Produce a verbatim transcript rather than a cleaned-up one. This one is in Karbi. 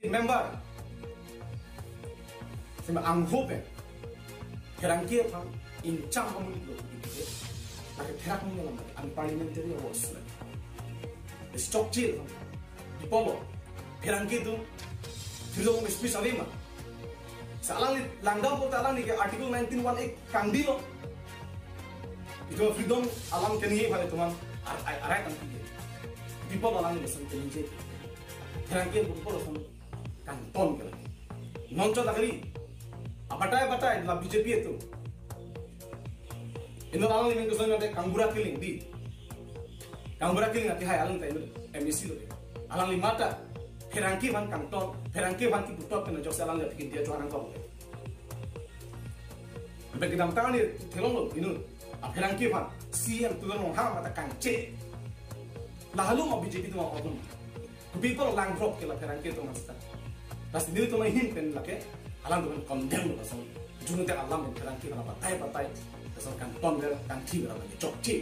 Member sema angho pen pherangke aphan ingcham amonit lo. Lake therak amonit alam, unparliamentary words. Chokche aphan. Pi apotlo pherangke atum freedom of speech ave ma? Lasi alangli langdam pulote alangli ke Article nineteen one A kangdilo. Itum freedom alam keningje aphan itum aphan ar-, ar-, arai tangte ke. Pi apotlo alangli lason keningje? Pherangke atum pi apotlo lason kangton ke lake? Non chot akari. Abatai abatai la B J P atum. Inut alangli men koson mate kangbura kiling di. Kangbura kiling ati hai alangli ta inut M A C lo. Alangli mata pherangke aphan kangton, pherangke aphan kiputot pen ajoksi alangli aphi India chua nangkok. Bek kedamtang ani theklonglo inut. A pherangke aphan C M Tuliram Ronghang mata kangche. Lahelo ma B J P atum atum. Kopi apot langdrop ke la pherangke atum seta. Lasi nelitum ahin pen lake alangtum condemn lo lason. Jungte alam pen pherangke aphan abatai abatai lason kangton ver kangthi ver abang chokche.